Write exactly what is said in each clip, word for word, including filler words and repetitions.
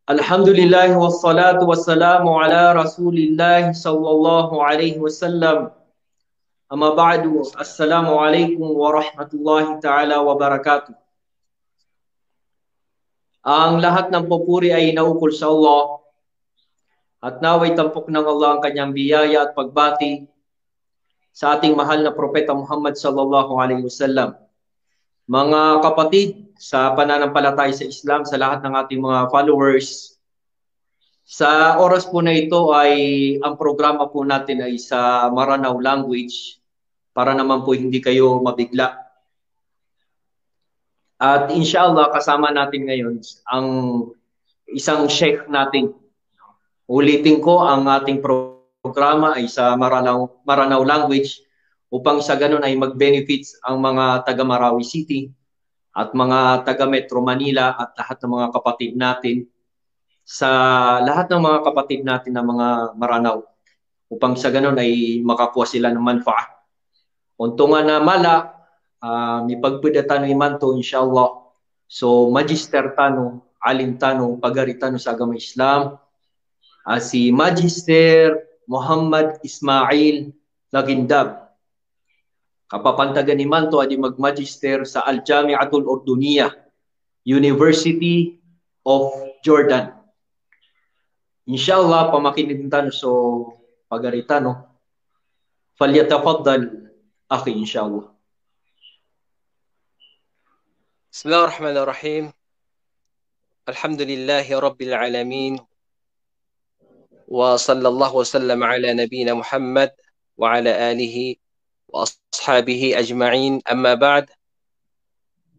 Alhamdulillah, wassalatu wassalamu ala Rasulillah sallallahu alaihi wasallam. Amma ba'du, assalamu alaikum warahmatullahi ta'ala wabarakatuh. Ang lahat ng papuri ay inaukol sa Allah, at nawa'y tampok ng Allah ang kanyang biyaya at pagbati sa ating mahal na Propeta Muhammad sallallahu alaihi wasallam. Mga kapatid sa pananampalataya sa Islam, sa lahat ng ating mga followers, sa oras po na ito ay ang programa po natin ay sa Maranao language para naman po hindi kayo mabigla. At inshallah, kasama natin ngayon ang isang sheikh natin. Ulitin ko, ang ating programa ay sa Maranao, Maranao language upang sa ganun ay mag-benefits ang mga taga Marawi City at mga taga Metro Manila at lahat ng mga kapatid natin sa lahat ng mga kapatid natin na mga Maranao upang sa ganun ay makakuha sila ng manfaat. Ontongan a mala a mipagpeda tano imanto, inshallah, so magister tano, alim tano, pagari tano sa agama Islam, a si Magister Muhammad Ismail Lagindab. Kapapantagan imanto a di magmagister sa Al-Jamiatul Urduniyah, University of Jordan. Inshallah, pamakinen tano so pagari tano. Falyatafaddal, akhi, inshallah. بسم الله الرحمن الرحيم. الحمد لله رب العالمين. وصلى الله وسلم على نبينا محمد وعلى آله وأصحابه أجمعين. أما بعد.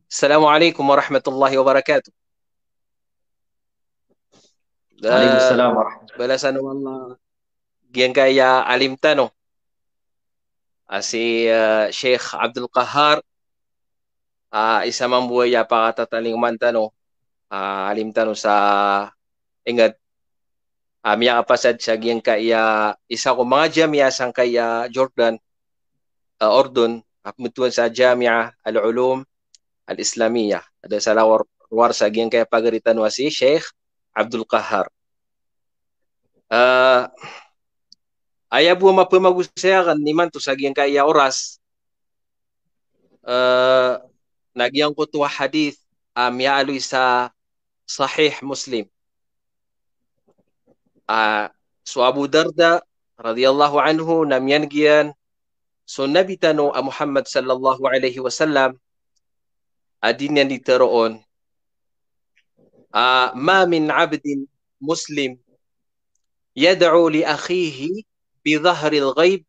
السلام عليكم ورحمة الله وبركاته. Waalaikumsalam warahmatullahi. Balasan o Allah giyangkaya alim tano a si, eh, Sheikh Abdul Qahar, a isa mambo a pakatatalingoma tano, a alim tano sa inged, a miyakapasad sa giyangkaya isa ko manga jamia sangkaya Jordan, a Urdun, a pembetowan sa Jamia Al-Ulum Al-Islamiyah. Ada sa lawar, luar sa giyangkaya pagari tano a si Sheikh Abdul Qahar. Eh, aya bo a mapemagosay aken imanto sa giyangkaya oras, eh, na giyangkoto a hadith a miyaaloy sa Sahih Muslim. A so Abu Darda radhiyallahu anhu na miyaneg iyan so Nabi tano a Muhammad sallallahu alaihi wasallam a di niyan di teroon, a, "Ma min abdin muslim yad'u li akhihi bi dhahril ghaib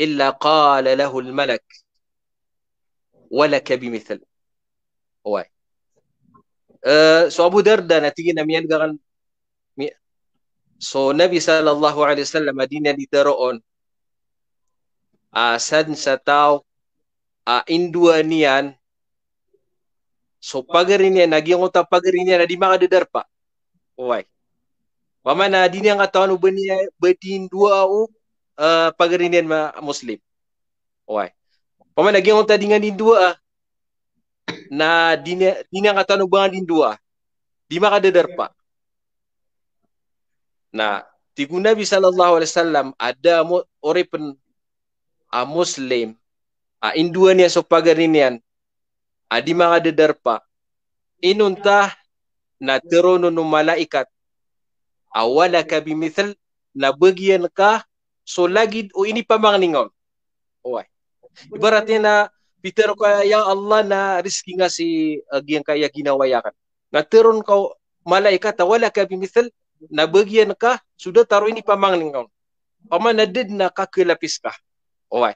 illa qala lahul malak, wa laka bi mithl." Oway. Eh, so Abu Darda na tig iyan a miyaneg aken, mi-, so Nabi sallallahu alaihi wasallam a di niyan di teroon a sadn sa taw a indoa niyan so pagari niyan, a giyangkoto a pagari niyan a di makadadarpa. Oway. Opama na di niyan katawan o ba niyan, ba di indoa o, eh, pagari niyan ma-, Muslim. Oway. Opama na giyangkoto a di niyan indoa, na di niyan, di niyan katawan o ba niyan indoa, di makadadarpa. Na tig o Nabi sallallahu alaihi wasallam a da mo-, oripen a Muslim a indoa niyan so pagari niyan a di makadadarpa, inonta na teroon o malaikat a wa laka bi mithl, na bagian ka so lagid o inipamangni ngka on. Oway. Ibarat iyan na pitero ka, "Ya Allah, na rizki nga si, eh, giyangkaya ginawai aken." Na teroon ka o malaikat a wa laka bi mithl, na bagian ka so datar o inipamangni ngka on. Opama na da den a kakelapis ka. Oway.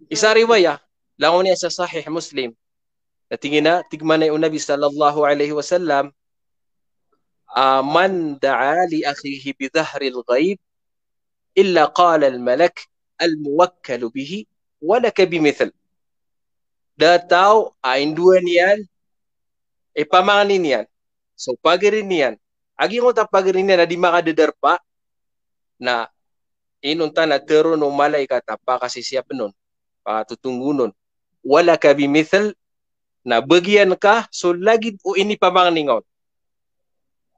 Isa a riwaya, langon iyan sa Sahih Muslim. Na tig iyan a, tig mambo o Nabi sallallahu alaihi wasallam, a, "Man da'a li akhihi bi dhahril ghaib illa qala al malak al muwakkal bihi wa laka bi mithl." Da taw a indoa niyan, ipamangni niyan so pagari niyan a giyangkoto a pagari niyan a di makadadarpa, na inonta na teroon o malaikat a pakasisiyapen on, pakatotonggon on, "Wa laka bi mithl," na bagian ka so lagid o inipamangni ngka on.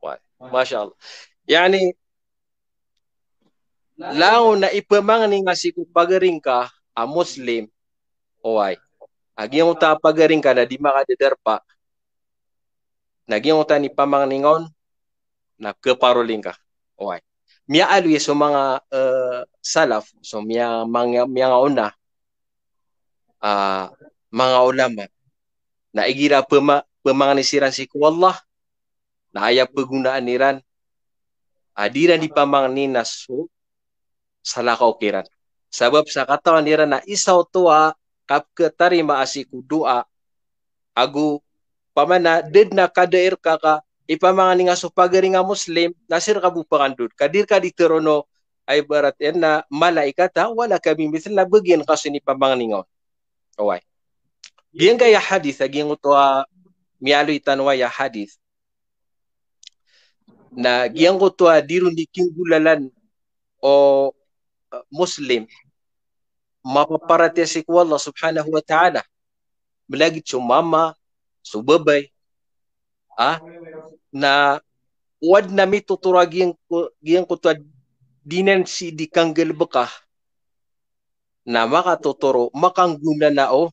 Wa-, Masha Allah. Yani, langon a ipamangni nga sii ko pagari ngka a Muslim. Oway. A giyangkoto a pagari ngka na di makadadarpa. Na giyangkoto a ipamangni nga on na kaparoli ngka. Oway. Miyaaloy so manga, eh, salaf, so miya-, manga, miyangaona, ah, manga ulama. Na igira pama-, pamangni siran sii ko Allah, na aya pagonaan iran a di iran di pamangnin na so salakaw kiran. Sabap sa katawan iran na isa oto a kapkatarimaa sii ko doa, ago pamana da dn a kadair ka ka ipamangni nga so pagari nga Muslim, na sii rka bo pangandod. Ka di rka di tharoon o, ay, ibarat iyan na malaikat a, wala ka bimithl, na bagian ka so inipamangni nga on. Oway. Giyangkaya hadith, a giyangkoto a miyaaloy tano aya hadith. Na giyangkoto a di ron di kinggolalan o, eh, Muslim, mapaparatiyaya sii ko Allah subhanahu wa ta'ala. Malagid so mama, so babay, ah, na o adn a mitotoro a giyangko-, giyangkoto a di niyan sii di kanggalbka, na makatotoro, makanggonanao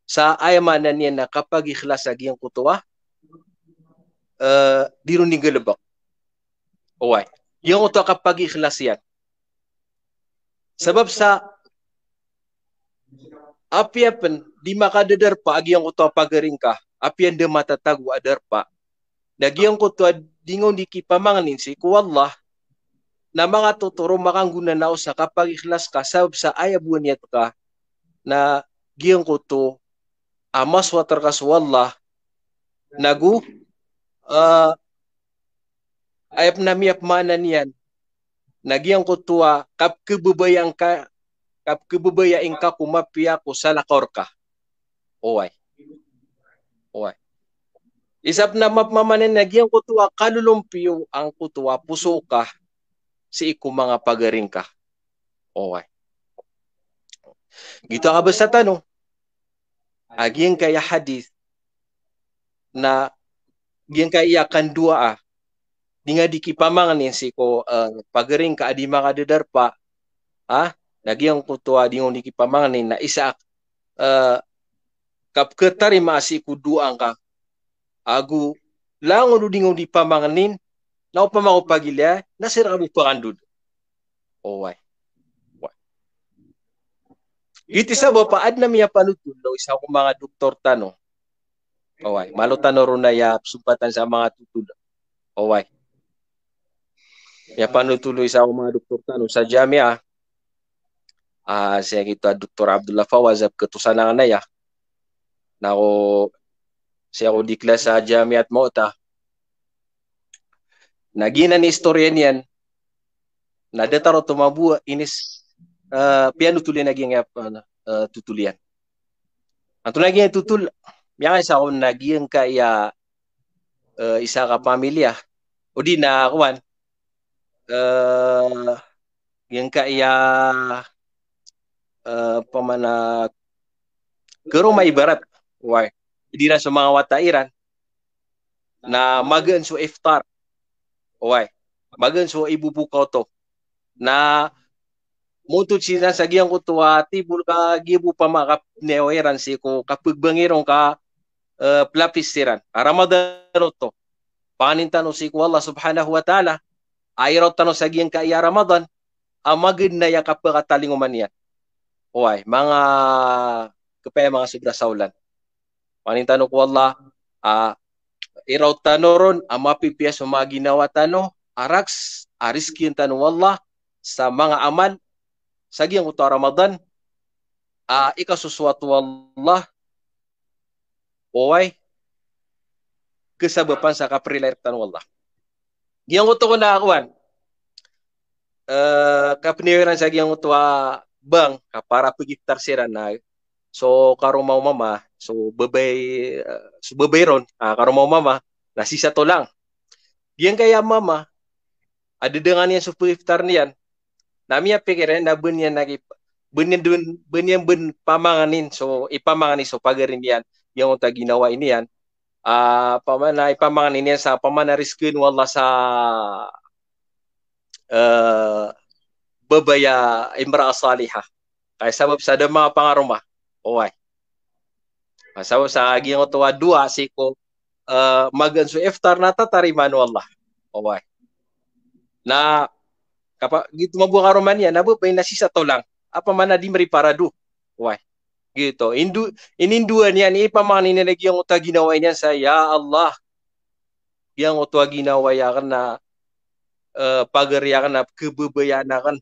sa aya maana niyan na kapagikhlas a giyangkoto a, eh, di ron di nggalbk. Oway. Giyangkoto a kapagikhlas iyan. Sabap sa apiya pn di makadadarpa a giyangkoto a pagari ngka, apiya anda matatago a darpa, na giyangkoto a di nga on di kipamangnin sii ko Allah, na makatotoro, makanggonanao sa kapagikhlas ka sabap sa aya bo a niyat ka, na giyangkoto a masowat rka so Allah, nago, eh, aya pn a miyapmaana niyan na giyangkoto a kapkhababayaan ka, kapkhababayaan ka ko mapiya ko salakaw rka. Oway. Oway. Isa pn a mapmamaana niyan na giyangkoto a kalolompiyo angkoto a poso ka sii ko manga pagari ngka. Oway. Giyoto a kabasa tano a giyangkaya hadith na giyangkaya kandowaa, di nga di kipamangnin sii ko, eh, pagari ngka a di makadadarpa, ah, na giyangkoto a di nga on di kipamangnin na isa a, eh, kapkhatarimaa sii ko doa ngka. Ago langon o di nga on di pamangnin, na opama ko pagilaya, na sii rka bo pangandod. Oway. Oway. Giyoto i sabap a adn a miyapanotol o isa ko manga doktor tano. Oway. Malo tano ron aya pzompatan sa manga totol. Oway. Miyapanotol o isa ko manga doktor tano sa jamia. Ah, sii ko Doktor Abdullah Fawaz a pkatosanan aya. Na ako, sii ako di klas sa Jamiat Mota. Na giyanan i istoriya niyan, na datar oto mambo a inis, eh, piyanotol iyan a giyangkaya, eh, totol iyan. Antonaa i giyangkaya totol, miyakaisa on na giyangkaya, eh, isa ka pamilya. O di na kowan, eh, giyangkaya, eh, pamana, karoma ibarat. Oway. Di iran so manga wata iran na magaan so iftar. Oway. Magaan so iboboka oto. Na montod siran sa giyangkoto a table ka giya bo pama kapneo iran sii ko kapagbangiron ka, eh, plapis siran. A Ramadan oto. Panganin tano sii ko Allah subhanahu wa ta'ala a iraot tano sa giyangkaya Ramadan a magaan aya kapakatalingoma niyan. Oway, manga kapaya, manga sobra sa olan. Panganin tano ko Allah a iraot tano ron a mapipiya so manga ginawa tano, a raks a rizkiyan tano o Allah sa manga amal sa giyangkoto a Ramadan a ikasosoat o Allah. Oway, kasabapan sa kaprilay rktano o Allah. Giyangkoto kon a kowan, eh, kapneo iran sa giyangkoto a bank, ka para pagiftar siran na so karoma o mama, so babay, eh, so babay ron, ah, karoma o mama, na sii sa tolang. Giyangkaya mama a dadangan iyan so pagiftar niyan, na miyapikir iyan na ba niyan lagi, ba niyan dn, ba niyan ba dn pamangnin so, ipamangni so pagari niyan giyangkoto a ginawa niyan. Ah, opama na ipamangni niyan sa opama na rizkiin o Allah sa, eh, babay a imra'a salihah. Kay sabap sa da manga pangaroma. Oway. Ah, sabap sa giyangkoto a doa sii ko, eh, magaan so iftar na tatarimaan o Allah. Oway. Na kapa-, giyoto mambo a karoma niyan na babay na sii sa tolang. Opama na di mriparado. Oway. Giyoto. Indo-, inindoan iyan, ipamangni niyan a giyangkoto a ginawa niyan sa, "Ya Allah, giyangkoto a ginawai aken na, eh, pagari aken na kebebayaan aken.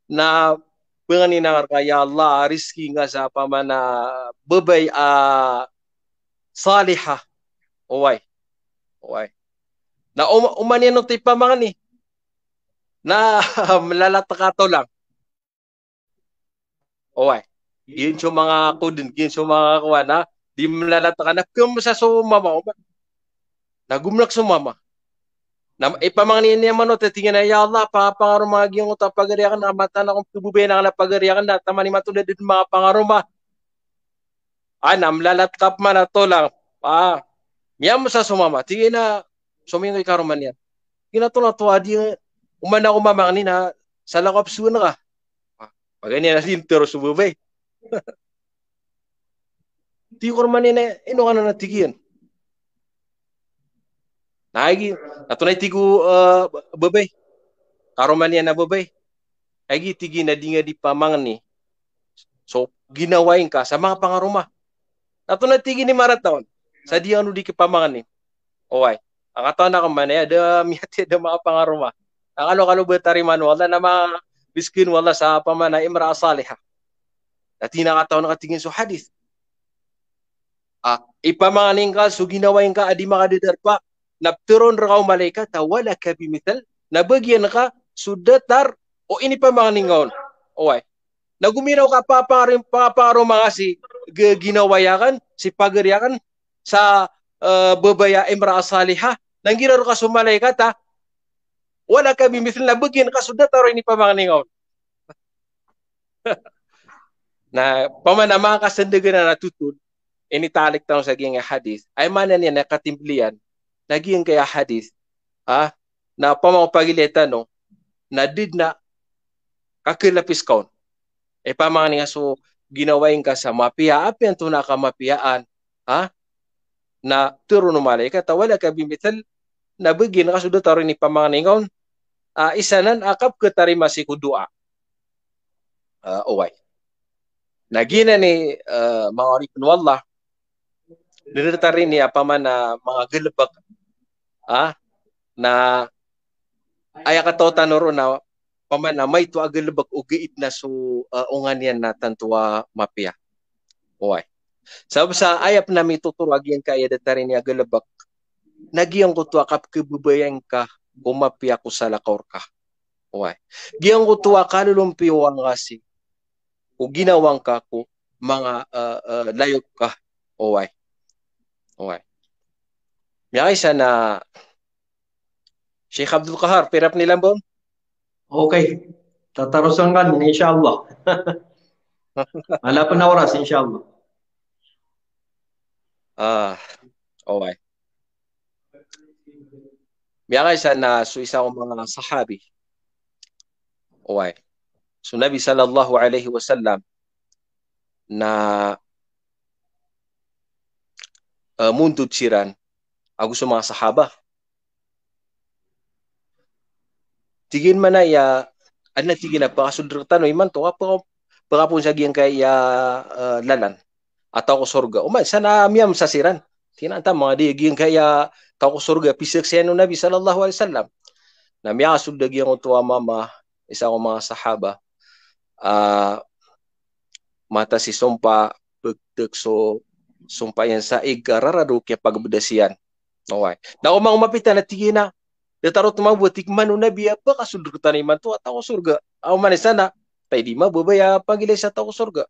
Na pangnin aken reka, ya Allah, a rizki nga sa opama na babay a salihah." Oway. Oway. Na om-, oman iyan oto ipamangni, na mlalatk a tolang. Oway. Giyan so manga koden, giyan so manga kowan, ha? Di mlalatk a na pkhamsa so mama, oman. Na gomlk so mama. Na ipamangni niyan mambo oto, tig iyan a, "Ya Allah, pa-, pangaroma giyangkoto a pagari aken, na mataan ako a kebebayaan aken a pagari aken, na taman imanto da den manga pangaroma." Ah, na mlalatk a pman a tolang. Ah, miyamsa so mama. Tig iyan a, somiyong i karoma niyan. Tig iyan a, "Tolang, oto a di, oman ako mamangni na salakaw a pzowan ka." Ah, paganay niyan a di ntharo so babay. Tig o karoma niyan a, "Ino ka nan a tig iyan?" Na aya gi, na antonaa i tig o, eh, babay. Karoma niyan a babay. Aya gi tig iyan a di nga di pamangni so ginawai ngka sa manga pangaroma. Na antonaa i tig iyan i marata on? Sa di kano di kepamangni. Oway. Angkatan ako man aya, da miyatiyada manga pangaroma. Na kalo-kalo ba tarimaan o Allah, na manga rizkiin o Allah sa opama na imra'a salihah. Na tig iyan a katawan ka, tig iyan, so hadith. Ah, ipamangni ngka so ginawai ngka a di makadadarpa, na ptharoon reka o malaikat a walaka bimithliha, na bagian ka so datar o inipamangni ngka on. Oway. Na gomiraw ka pa-, pa-, pa-, pangaroma nga si g-, ginawai aken, si pagari aken, sa, eh, babay a imra'a salihah, na nggiraw reka so malaikat a, walaka bimithliha, na bagian ka so datar o inipamangni ngka on. Na opama na manga kasendegan a totol, initalik tano sa giyangkaya hadith. Aya maana niyan na katimbl iyan na giyangkaya hadith, ah, na opama o pagilay tano, na di den a kakelapis ka on. Ipamangni nga so ginawai ngka sa mapiya, apiya antonaa ka mapiyaan, ha? Na ptharoon o malaikat a walaka bimithliha, na bagian ka so datar o inipamangni ngka on, ah, isa nan a kapkhatarima sii ko doa. Ah, oway. Na giyanan i, eh, manga oripn o Allah, datar ini a opama na manga galbk, ah, na aya kataw tano ron na opama na maito a galbk o gaid na so, eh, onga niyan na tanto a mapiya. Oway. Sabap sa aya pn a mitotoro a giyangkaya datar ini a galbk na giyangkoto a kapkhababayaan ka ko mapiya ko salakaw rka. Oway. Giyangkoto a kalolompiyo angka sii ko ginawa ngka ko manga, eh, eh, layok ka. Oway. Oway. Miyakaisa na Sheikh Abdul Qahar, pira pn i lamba on? Okay. Tatarosan ka, insha Allah. Ala pn a oras, insha Allah. Ah, oway. Miyakaisa na so isa ko manga sahabi. Oway. So Nabi sallallahu alaihi wasallam na, eh, mondod siran ago so manga sahaba. Tig iyan man aya, adn a tig iyan a pakasold rktano imanto a paka-, pakapoon sa giyangkaya, eh, lalan a taw ko sorga. Oman, sa na miyamsa siran. Tig iyan a antaa man di giyangkaya taw ko sorga, pizaksian o Nabi sallallahu alaihi wasallam. Na miyasold a giyangkoto a mama, isa ko manga sahaba, ah, matas i sompa, pgtk so sompa iyan sa ig a rarad o kiyapagabdas iyan. Oway. Na o manga omapita na tig iyan a, datar oto mambo a tig man o Nabi a pakasold rktano imanto a taw ko sorga. Aw, oman i sana, tay di mababaya pagilay sa taw ko sorga.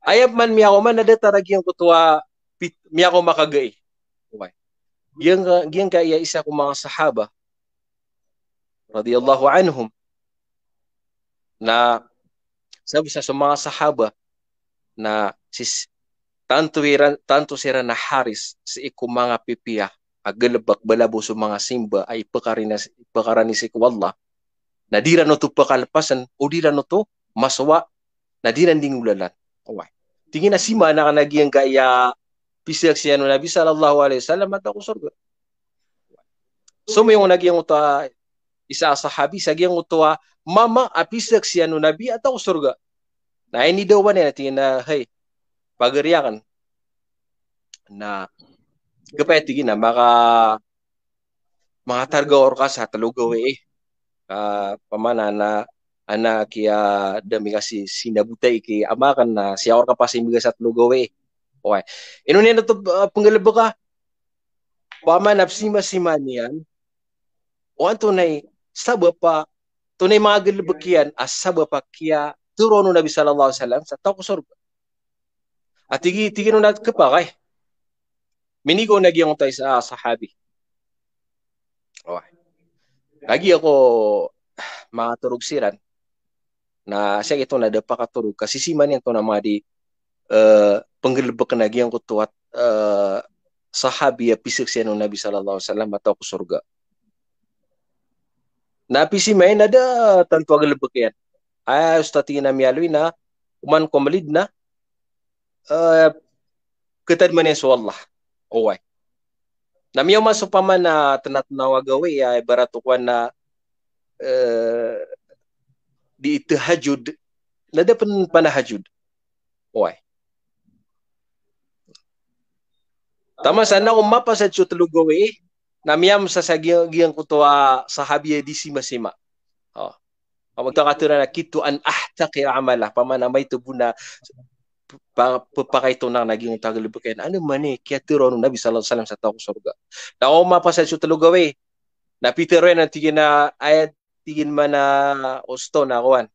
Aya pman miyakoman na datar a giyangkoto a pit-, miyakoman ka gai. Oway. Giyang-, giyangkaya isa ko manga sahaba radiyallahu anhum. Na sabap sa so manga sahaba na sis-, tanto iran, tanto siran a haris sii ko manga pipiya a galebek, bala bo so manga simba a ipekarani, ipekarani sii ko Allah, na di ran oto pekalepasen o di ran oto masowa, na di ran di ngolalan. Oway. Tig iyan a sii man aken a giyangkaya pisaksian o Nabi sallallahu alaihi wasallam a taw ko sorga. Somiyong na giyangkoto a isa a sahabi sa giyangkoto a mama a pisaksian o Nabi a taw ko sorga. Na inidawa niyan a tig iyan a, hay, pagari aken. Na kepaya, tig iyan a, maka, makatargaw rka sa telo gawii. Ka pamana na, ana kiya dami kasi sinabotay ki ama aken na siya rka pasimbaga sa telo gawii. Oway. Ino niyan oto, ah, penggalebeka? Pamana pesimasima niyan o antonaa i sabap a, antonaa i manga galebek iyan a sabap a kiyatero o Nabi sallallahu alaihi wasallam sa taw ko sorga. A tig i, tig iyan on a kepakay. Minigo na giyangkoto a isa a sahabi. Oway. Lagid ako makatorog siran. Na sii ko antonaa i da pakatorog ka sii man iyan antonaa i manga di, eh, penggalebek na giyangkoto a, eh, sahabi a pisaksian o Nabi sallallahu alaihi wasallam a taw ko sorga. Na pesimasima iyan a da tanto a galebek iyan. Aya osto, tig iyan a miyaaloy na oman ko melid na, eh, ketadman iyan so Allah. Oway. Na miyaoma so pamana tenatnaw a gawii a ibarat o kowan na, eh, di tahajjud, na da pen panahajjud. Oway. Taman sa na ko mapasad so telo gawii, na miyamsa sa giya, giyangkoto a sahabi a di simasima. O. Aw, tig a katharo na, "Kidtu an ahtaqira amalah." Pamana maito bo na pa, pepakaito aken a giyangkoto a galebek iyan. Ano man i kiyatharo o Nabi sallallahu alaihi wasallam sa taw ko sorga. Na o mapasad so telo gawii, na pitharo iyan a tig iyan a, aya tig iyan man a osto na kowan.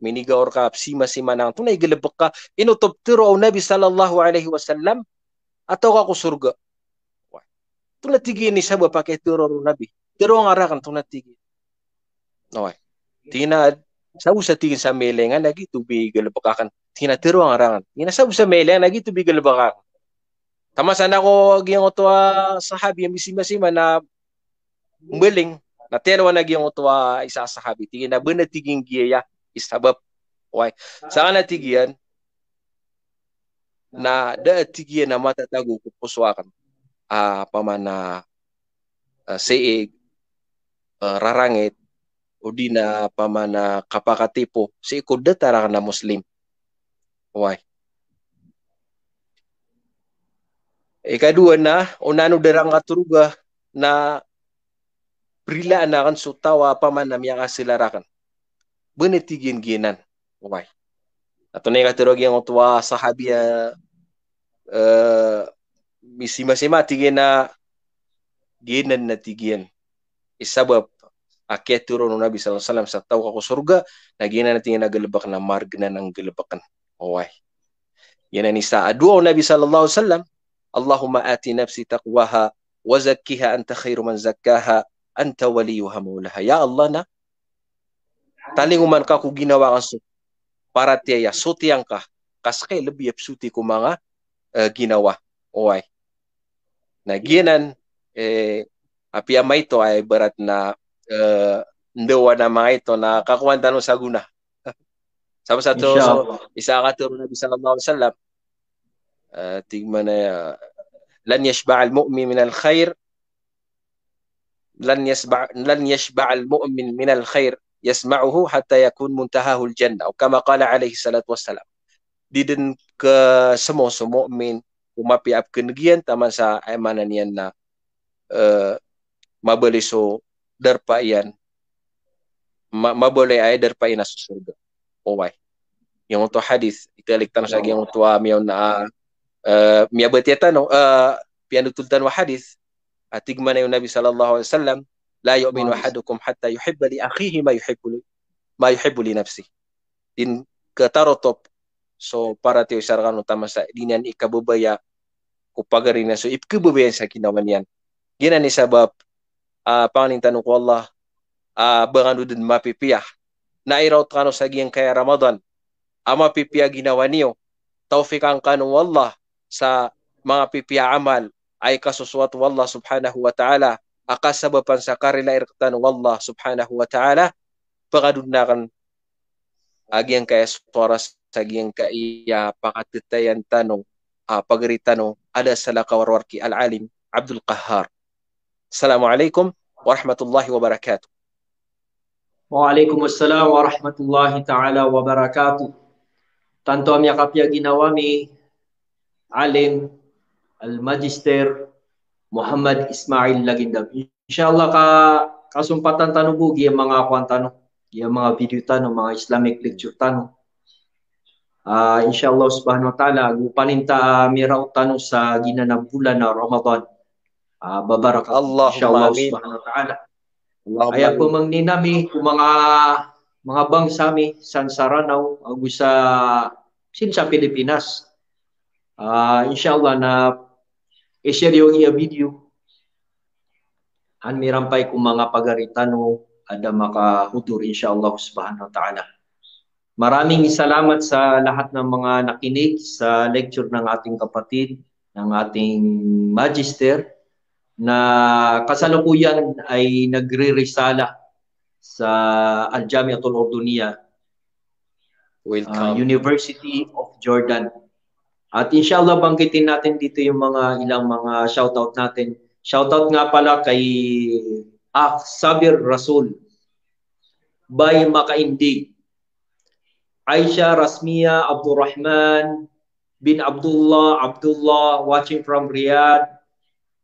Minigo rka, pesimasima aken antonaa i galebek ka, ino oto pitharo o Nabi sallallahu alaihi wasallam a taw ka ko sorga. Antonaa, tig iyan, i sabap a kiyatharo o Nabi? Tharoa ngka raken, antonaa, tig iyan. Oway. Tig iyan a, sabosa, tig iyan, sa miyailay ngka na giyoto bo i galebek aken. Tig iyan a, tharoa ngka raken. Tig iyan a, sabosa miyailay ngka na giyoto bo i galebek aken. Taman sa na ko giyangkoto a sahabi a misimasima na mbaling, na tharoa na giyangkoto a isa a sahabi. Tig iyan a, ba na, tig iyan, giyaya i sabap. Oway. Sa aken, tig iyan, na da, tig iyan, a matatago ko poso aken a pamana, eh, sii, eh, rarangit, odi na pamana kapakatipo sii ko datar aken a Muslim. Oway. Ikadowa na, o nano da raken katoroga na prilaan aken so taw a pamana miyakaselal raken. Ba na, tig iyan, giyanan. Oway. Antonaa i katharo o giyangkoto a sahabi a, eh, misimasima, tig iyan a, giyanan na, tig iyan, i sabap a kiyatharo o Nabi sallallahu alaihi wasallam sa taw ka ko sorga, na giyanan, tig iyan, a galebek na mareg anan a nggalebeken. Oway. Giyanan i isa a doa o Nabi sallallahu alaihi wasallam, "Allahumma ati nafsi taqwaha wa zakkiha anta khairu man zakkaha anta waliyuha mawlaha." Ya Allah, na talingoman ka ko ginawa aken so paratiyaya, sotiyangka, ka seka i lebi a pesoti ko manga, eh, ginawa. Oway. Na giyanan, eh, apiya maito a ibarat na, eh, ndawa na manga ito na kakowan tano sa gona. Sabap sa oto, insha Allah, isa a katharo o Nabi sallallahu alaihi wasallam, eh, tig mambo a, "Lan yashba'al mu'min minal khair, lan yashba-, lan yashba'al mu'min minal khair yasma'uhu hatta yakun muntahahul jannah." Aw kama qala alaihi salatu wassalam. Di den kesemo so mu'min ko mapiya a pekeneg iyan taman sa, aya maana niyan na, eh, mabaloy so darpa iyan, ma-, mabaloy a aya darpa iyan na so sorga. Oway. Giyangkoto a hadith, italik tano sa giyangkoto a miyaona a, eh, miyabatiya tano, eh, piyanothol tano a hadith, a tig mambo o Nabi sallallahu alaihi wasallam, "La yu'minu ahadukum hatta yuhibba li akhihi ma yuhibbu li, ma yuhibbu li nafsihi." Di den ketarotop so paratiyaya o isa rekano taman sa di niyan ikababaya ko pagari niyan so ipekababaya niyan sa ginawa niyan. Giyanan i sabap a, ah, pangnin tano ko Allah, ah, ba kano den mapipiya. Na iraot kano sa giyangkaya Ramadan a mapipiya ginawa niyo. Tawfiqan kano o Allah sa manga pipiya a amal a ikasosoat o Allah subhanahu wa ta'ala, a kasabapan sa karilai rktano o Allah subhanahu wa ta'ala, pkadodon akn a giyangkaya so oras, a giyangkaya pakatitayan tano a pagari tano a da salakaw a rowar ki Al-Alim Abdul Qahhar. Assalamu alaikum warahmatullahi wabarakatuh. Wa alaikum assalam warahmatullahi ta'ala wabarakatuh. Tanto a miyakapiya ginawa mi, Alim Al-Magister Muhammad Ismail Lagindab. Insha Allah ka, kasompatan tano bo giya manga kowan tano, giya manga video tano, manga Islamic lecture tano. Ah, insha Allah subhanahu wa ta'ala, go paninta a miraot tano sa giyanan a bolan a Ramadan. Ah, babarak. Insha Allah subhanahu wa ta'ala. Aya pamangnin ami ko manga, manga bangsa mi san sa Ranao ago sa, sii sa Pilipinas. Ah, insha Allah na i-share iyo giya video an mirampay ko manga pagari tano a da makahotor, insha Allah subhanahu wa ta'ala. Maraming salamat sa lahat ng mga nakinig sa lecture ng ating kapatid, ng ating magister, na kasalukuyan ay nagre-risala sa Al-Jamiatul Urduniyah, ah, University of Jordan. At inshallah, banggitin natin dito yung mga ilang mga shoutout natin. Shoutout nga pala kay Akh Sabir Rasul, Bay Makaindi, Aisha Rasmia Abdurrahman bin Abdullah, Abdullah, watching from Riyadh.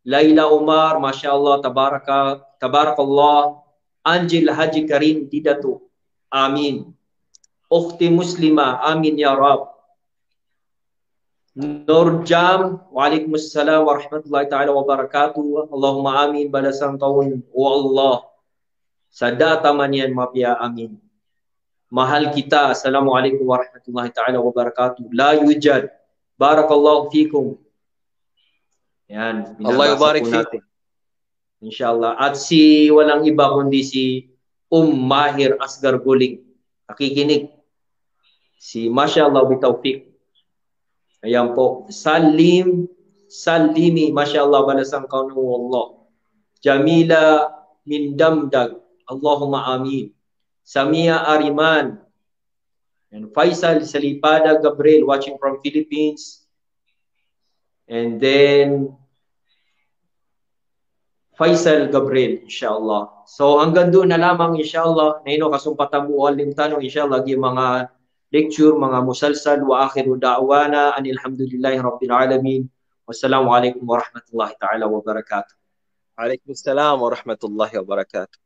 Laila Umar, masha Allah, tabaraka, tabarakallah. Angel Haji Karim Didato, amin. Ukhti Muslima, amin ya Rabb. Nur Jam, wa alaikum assalam warahmatullahi ta'ala wabarakatuh. Allahumma amin, balasan ka on, o Allah, sa da a taman iyan mapiya, amin. Mahal kita, assalamu alaikum warahmatullahi ta'ala wabarakatuh. La yujad, barakallahu fikum. Yan, Allah yubarik fikum. Inshallah. At si, walang iba kundi si Um Mahir Asgar Guling. Nakikinig. Si, masha Allah, bitawfiq. Ayan po. Salim, Salimi, masha Allah, balasan ka on o Allah. Jamila Mindamdag, Allahumma amin. Samia Ariman, and Faisal Salipada Gabriel, watching from Philippines. And then, Faisal Gabriel, inshallah. So, hanggang doon na lamang, inshallah. Na ino kasumpatan bo o alim tano, inshallah, giya manga lecture, manga musalsal, wa akhiru da'wana anil hamdulillahi rabbil alamin. Wassalamu alaikum warahmatullahi ta'ala wabarakatuh. Alaikum salam warahmatullahi wabarakatuh.